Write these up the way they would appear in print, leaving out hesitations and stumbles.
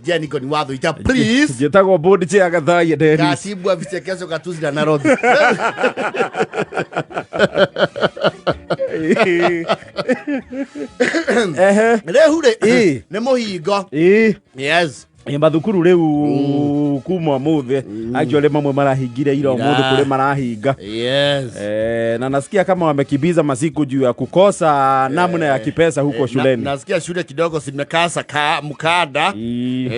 Jenico ni watho ita please. Njĩtagwo board chair Gathaiya Dennis. Katibu wa vichekesho gatuzi na Nairobi. Ehe. Rĩu rĩ Ĩ. nĩ mũhingo. Ĩ. Yes. Ĩ, mathukuru rĩu kuma ũmũthĩ actually mamwe marahingire ira ũmũthĩ Ira. kũrĩ marahinga. Yes. Eh, na nasikia kama wamekimbiza masiku juu ya kukosa namna ya kipesa huko shuleni. Nasikia shule kidogo zimekasa ka, mkanda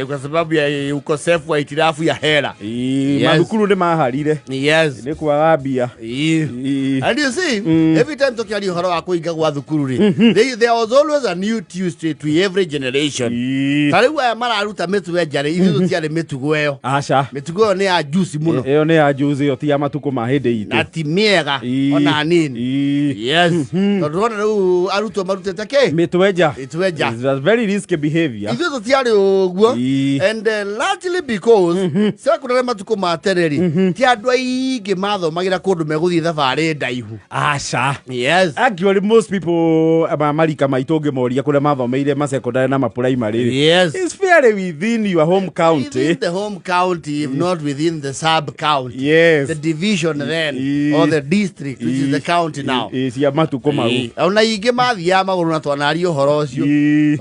kwa sababu ya ukosefu wa hitilafu ya hela. Ĩ, Yes. mathukuru nĩ maharire Yes. nĩ kwaga mbia. Ĩ. Ĩ. And you see, every time tukiaria ũhoro wa kũhinga gwa thukuru rĩ, there was always a new Tuesday to every generation. Ĩ. Ta rĩu aya mararuta mĩtugo njarĩ, ithuĩ tũtiarĩ mĩtugo ĩyo. Aca. Mĩtugo ĩyo nĩ ya juice mũno. Ĩyo nĩ ya juzi ĩyo ti ya matukũ ma hĩndĩ Na itũ. ti mĩega Ĩ. ona nini. Ĩ. Yes. Tondũ wona rĩu arutwo marutĩte kĩ? Mĩtwenja. Mĩtwenja. It's a very risky behavior. Ithuĩ tũtiarĩ ũguo. Ĩ. And largely because secondary matukũ ma tene rĩ, ti andũ aingĩ mathomagĩra kũndũ megũthiĩ thabarĩ ndaihu. Aca. Yes. Actually most people ma marika maitũ ũngĩmoria kũrĩa mathomeire ma secondary na ma primary. Yes. It's fairly within your home county. Within the home county, if not within the sub county. Yes. The division then, Ĩ. or the district, which is the county now. Ĩ, cia matukũ mau. Ĩ. Ona ingĩ mathiaga magũrũ na twanaria ũhoro ũcio. Ĩ.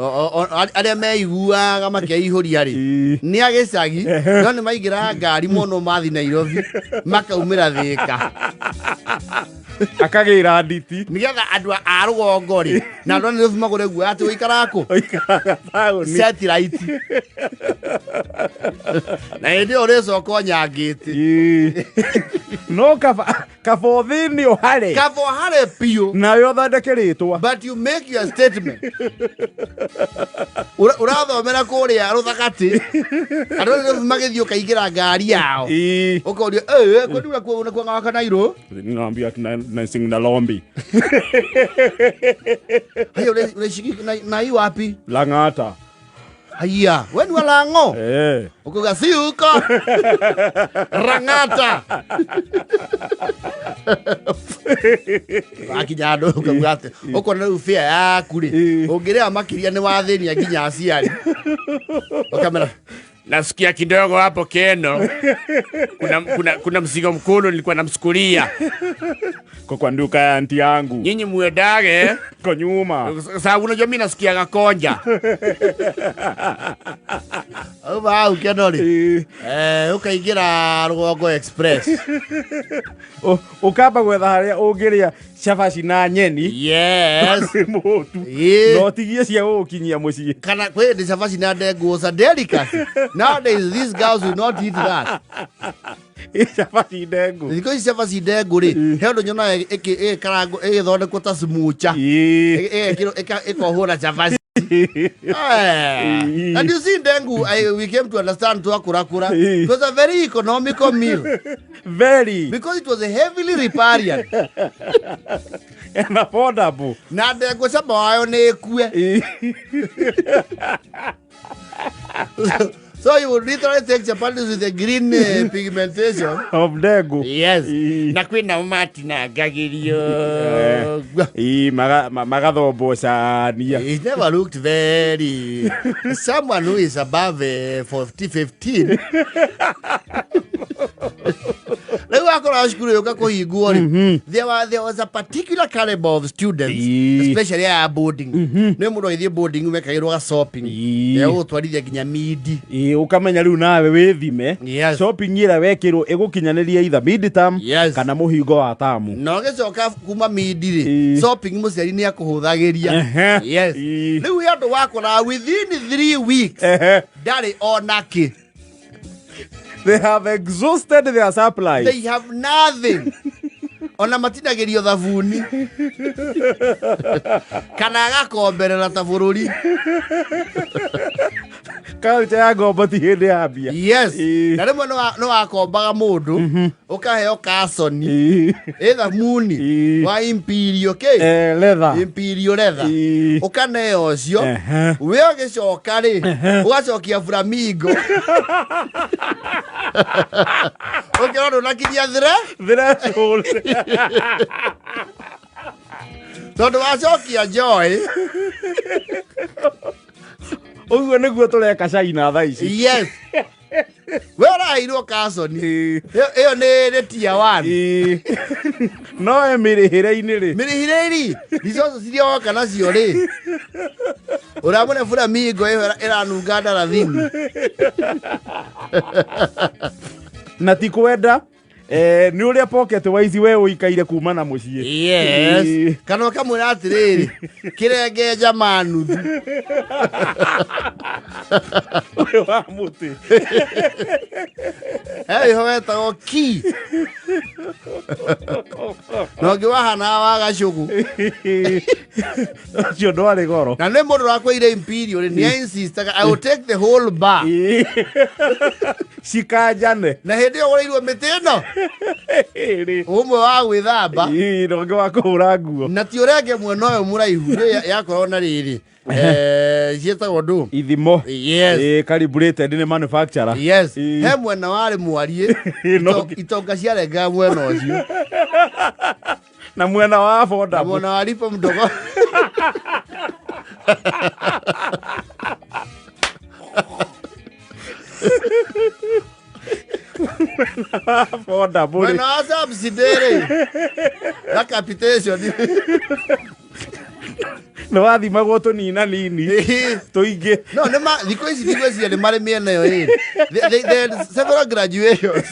Arĩa meiguaga makeihũria rĩ Ĩ. nĩ a gĩcagi no nĩ maingĩraga ngari mũno mathi Nairobi makaumĩra Thĩka Akagĩra nditi. nĩgetha andũ a rũgongo rĩ na andũ a Nairobi magũre guoya atĩ ũikaraga kũ Ũikaraga taũni. satellite na hĩndĩ ĩyo ũrĩcoka ũnyangĩte. Ĩ. No kaba ũthĩni ũhare. Kaba ũhare biũ. Nawe ũthondeke rĩtwa. But you make your statement. Ũrathomera kũrĩa rũthakatĩ andũ a Nairobi magĩthiĩ ũkaingĩra ngari yao. Ĩ. Ũkoria kwani unakuanga wa Kanairo? Ninaambia ati na Lombi. Haya unaishi na hii wapi? Lang'ata. Haya, wewe ni wa Lang'o? Eh. Ukoga si huko. Rang'ata. Akinya andũ ũkauga atĩ ũkona rĩu fare yaku rĩ Ĩ. ũngĩrĩha makĩria nĩ wathĩnia nginya aciari ũkamera Nasikia kidogo hapo Keno kuna mzigo mkulu nilikuwa namsukulia. Kwa kwa nduka ya anti yangu. Nyinyi muendage Kwa nyuma. sababu unajua mimi nasikiaga konja. Auma hau Keno rĩ Ĩ. Ũkaingĩra Rũgongo Express. Ũkamba gwetha harĩa ũngĩrĩa cabaci na nyeni. Yes. Mũtu. Ĩ. Na ũtigie cia gũgũkinyia mũciĩ. Kana kwĩ hĩndĩ cabaci na ndengũ was a delicacy. Nowadays these girls will not eat that. Ĩ, cabaci ndengũ. Thikũ ici cabaci ndengũ rĩ he ũndũ nyonaga ĩgĩkarangwo ĩgĩthondekwo ta smucha. Ĩ. Ĩgekĩrwo ĩkohwo na cabaci. And you see ndengu, we came to understand twakũrakũra Ĩ. it was a very economical meal Very because it was heavily riparian. And affordable. Na ndengũ cama wayo nĩ ĩkue. Ĩ. So you would literally take chapatis with a green pigmentation. Of ndengũ. Yes. Ĩ. Na kwĩna matinangagĩrio. Ĩ, magathombocania. It never looked very. Someone who is above 40, 15. Rĩu akorwo cukuru yũka kũhingwo rĩ, there was a particular caliber of students, Ĩ. especially aya boarding. Nĩ mũndũ agĩthiĩ boarding mekagĩrwo ga shopping. Ĩ. Egũgũtwarithia nginya midi. Ĩ, ũkamenya rĩu nawe wĩthime. Yes. Shopping ĩrĩa wekĩrwo ĩgũkinyanĩria either mid term Yes. kana mũhingo wa tamu. Na ũgĩcoka kuma midi rĩ, Ĩ. shopping mũciari nĩ akũhũthagĩria. Ehe. Yes. Ĩ. Rĩu andũ wakoraga within 3 weeks Ehe. ndarĩ ona kĩ. They have exhausted their supply. They have nothing. Ona matinagĩrio thabuni kana agakomberera ta bũrũri. Culture ya ngombo ti hĩndĩ ya mbia. Yes. Ĩ. Na rĩmwe nĩ wakombaga mũndũ ũkaheo kasoni Ĩ. ĩ thamuni Ĩ. wa imperial kĩ Eh, leather. Imperial leather. Ĩ. Ũkaneo ũcio Ehe. we ũgĩcoka rĩ ũgacokia flamingo ũkĩrwo ndũnakinyia thre Threshold. Tondũ wacokia joy. Ũguo nĩguo tũreka China thaa ici. Yes, we ũraheirwo kaconi. Ĩyo nĩ tier one. Ĩĩ. No we mĩrĩhĩre-inĩ rĩ. Mĩrĩhĩre-ri resources iria woka nacio rĩ, ũramũne flamingo ĩyo ĩranunga ndarathini. Na ti kwenda, nĩ ũrĩa pocket wise we ũikaire kuma na mũciĩ. Yes. Ĩĩ. Kana ũkamwĩra atĩrĩrĩ, kĩrenge njama nuthu. Ũyũ wa mũtĩ. He ĩho wetagwo ki na ũngĩ wahanaga wa gacũgũ. Ũcio ndwarĩ goro. Na nĩ mũndũ ũrakwĩire imperial rĩ, nĩ insistaga, "I will take the whole bar." Ĩĩ. Cikanjane. Na hĩndĩ ĩyo ũgũrĩirwo mĩtĩ ĩno. Ĩrĩ. Ũmwe wa gwĩthamba. Ĩĩ, na ũngĩ wa kũhũra nguo. Na ti ũrenge mwena ũyũ mũraihu nĩ yakorwo na rĩrĩ, ciĩtagwo ndũ? Ithimo. Yes. Ĩĩ, calibrated nĩ manufacturer. Yes. Ĩĩ. He mwena warĩ mwariĩ. No. Itonga ciarengaga mwena ũcio. Na mwena wa Na affordable. mwena wa lipo mdogo. Affordable rĩ. Mwena wa subsidy rĩ, na capitation. Nĩ wathimagwo tũnina nini tũingĩ. No nĩ ma thikũ ici ndigwĩciria nĩ marĩ mĩena ĩyo ĩrĩ. They had several graduations.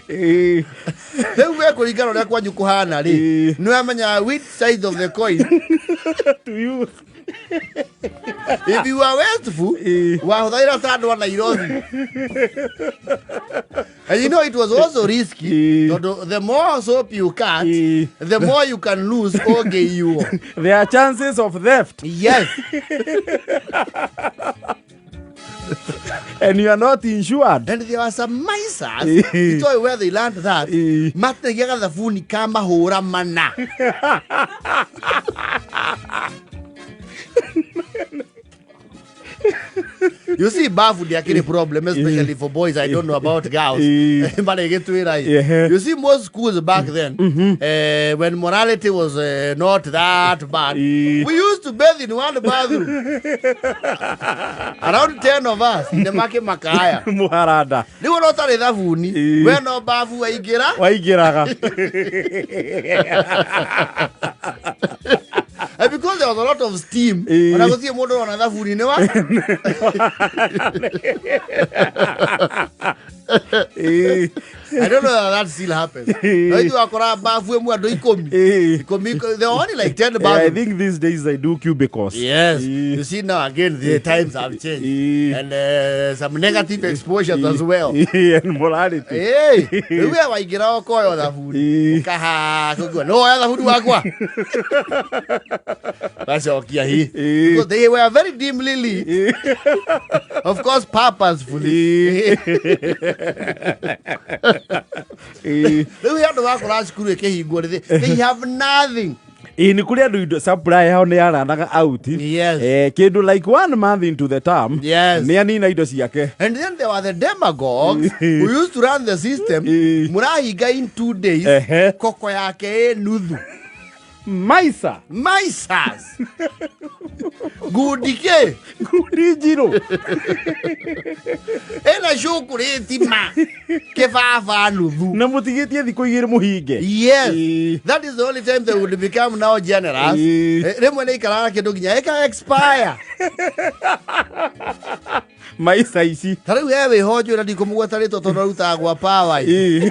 Ĩĩ. Rĩu we kũringana ũrĩa kwanyu kũhana rĩ, Ĩĩ. nĩ wamenyaga which side of the coin. To use. If you are wasteful, Ĩĩ. wahũthagĩra ta andũ a Nairobi. And you know it was also risky Ĩĩ. tondũ the more soap you cut, Ĩĩ. the more you can lose ũngĩiywo. There are chances of theft. Yes. And you are not insured. And there were some misers, Ĩĩ. itoĩ where they learned that, Ĩĩ. mategia gathabuni ka mahũra mana. You see, bafu ndiakĩrĩ problem, especially for boys. I don't know about girls. Ĩĩ. Marĩgĩtwĩra ĩ. Ehe. You see, most schools back then, when morality was not that bad, Ĩĩ. we used to bathe in one bathroom. Around 10 of us, nĩ makĩmakaya. Mũharanda. Rĩu ona ũtarĩ thabuni, Ĩĩ. we no bafu waingĩra. Waingĩraga. And because there was a lot of steam, Ĩĩ. ona gũtirĩ mũndũ ũrona thabuni nĩ wa. Ĩĩ. I don't know that that still happens. Ĩĩ. No ithuĩ wakora bafu ĩmwe andũ 10. Ĩĩ. 10, there were only like 10 Yeah, I bathrooms. think these days they do cubicles. Yes. Ĩĩ. You see now again the times have changed. Ĩĩ. And some negative exposures as well. Ĩĩ, and morality. Hey, rĩu we waingĩra ũkoya thabuni. Ĩĩ. Ũkaha kũguo. No woya thabuni wakwa. Gacokia hi. Ĩĩ. Because they were very dimly lit. Ĩĩ. Of course purposefully. Ĩĩ. Ĩĩ. Rĩu he andũ wakora cukuru ĩkĩhingwo rĩ, they have nothing. Ĩĩ, nĩ kũrĩ andũ indo supply yao nĩ yaranaga out. Yes. Kĩndũ like one month into the term, Yes. nĩ anina indo ciake. And then there were the demagogues who used to run the system. Ĩĩ. Mũrahinga in 2 days. Ehe. Koko yake ĩ nuthu. Maisa. Misers. Ngundi kĩ? Ngundi njirũ. Ĩna cukurĩti ma. Kĩbaba nuthu. Na mũtigĩtie thikũ igĩrĩ mũhinge. Yes. Ĩĩ. That is the only time they would become now generous. Ĩĩ. Rĩmwe nĩ ikaraga kĩndũ nginya ĩka expire. Maisa ici. Ta rĩu he wĩho njũĩ na ndikũmũgweta rĩtwa tondũ arutaga gwa power. Ĩĩ.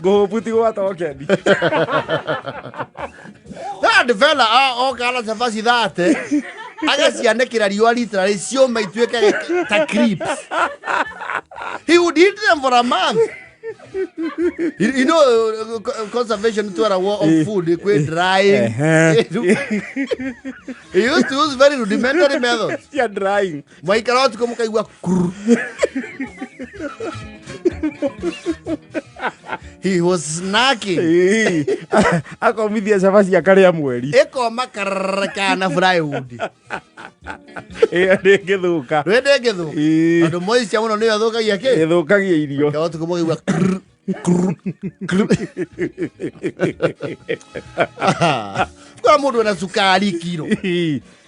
Ngũhũbu ti gwa tokeni. That fella oka na cabaci 30 agacianĩkĩra riũa literally ciũme ituĩke ta crisps. He would eat them for a month. You know, conservation tweragwo of food kwĩ drying. Ehe. He used to use very rudimentary methods. Cia drying. Mwaikara ũtukũ mũkaigua kurr. He was snacking. Ĩĩ. Akomithia cabaci akarĩa mweri. Ĩkoma karrrr kana frywood. Ĩyo ndĩngĩthũka. Rwĩ ndĩngĩthũka. Ĩĩ. Tondũ moisture mũno nĩyo ĩthũkagia kĩ? Ĩthũkagia irio. Kawa ũtukũ mũkaigua krrr. Kru, kru. Kwa mundu ena cukari kiro.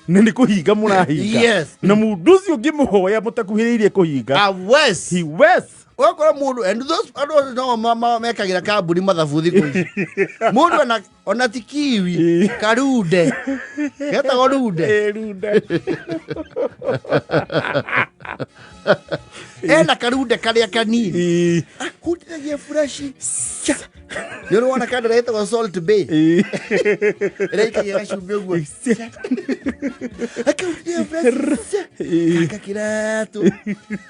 Na nä kå hinga må rahinga. Yes. Na må ndå å cio ngä må hoya må takuhä rä irie kå hinga. Awes. He wes. Ũgakora mũndũ, and those andũ acio no mekagĩra kambuni mathabu thikũ ici. Mũndũ ona ti kiwi, karunde getagwo runde. Runde. Ena karunde karĩa kanini ahutithagia buraci. Nĩ ũrĩ wona kandara getagwo Salt Bay ĩrĩa ikagia gacumbĩ ũguo, akahutithia buraci aka kiratũ,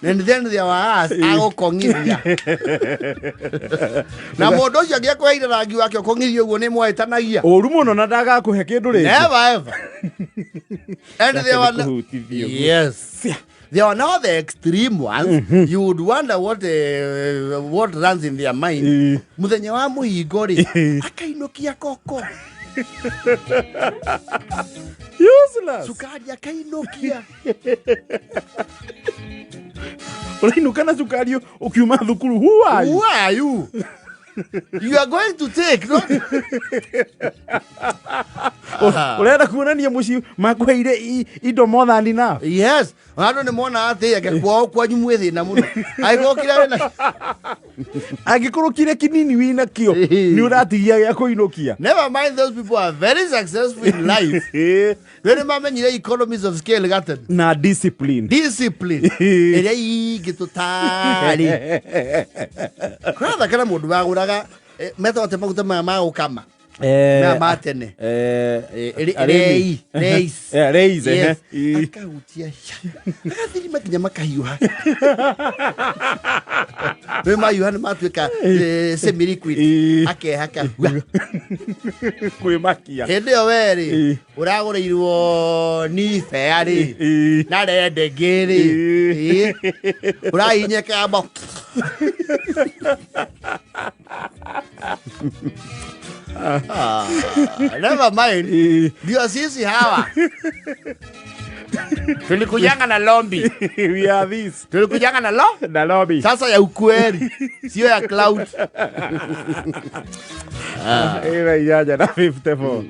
and then there was agũkong'ithia na mũndũ ũcio angĩakũheire rangi wake ũkong'ithia ũguo nĩ mwahĩtanagia. Å ru må no na ndagakå he kä ndå rä. Never ever. And there were no, Kũhutithio. yes. There are now the extreme ones. You would wonder what runs in their mind. Muthenya wa muhingo ri akainukia koko, Useless. Cukari akainukia. Ũrainũka na cukari ũkiuma thukuru, who are you? Who are you? You are going to take not. Ũrenda kuonania mũciĩ makũheire indo more than enough. Yes. Andũ nĩ mona atĩ eke kwao kwanyu mwĩ thĩna mũno. Angĩkorwo kĩrĩa wĩna Angĩkorwo kĩrĩa kinini wĩna kĩo nĩ ũratigia gĩa kũinũkia. Never mind, those people are very successful in life. Rĩrĩ mamenyire economies of scale gatene. Na discipline. Discipline ĩrĩa ingĩ tũtarĩ kũrathakana mũndũ wagũraga metagwo atĩ maguta maya ma gũkama maya ma tene. Arĩmi. Reis. Reis, ehe. Yes. Akahutia agathirima nginya makahiũha, rĩu mahiũha nĩ matuĩka semi liquid. Akehaka hua. Kwĩmakia. Hĩndĩ ĩyo werĩ ũragũrĩirwo nibea rĩ na rendengĩ rĩ. Ũrahinyĩka mba. Ah, never mind. Ndio sisi hawa. Tulikujanga na lombi. We are this. Tulikujanga na lo na lobby. Sasa ya ukweli, sio ya cloud. Ĩra 8 na 54.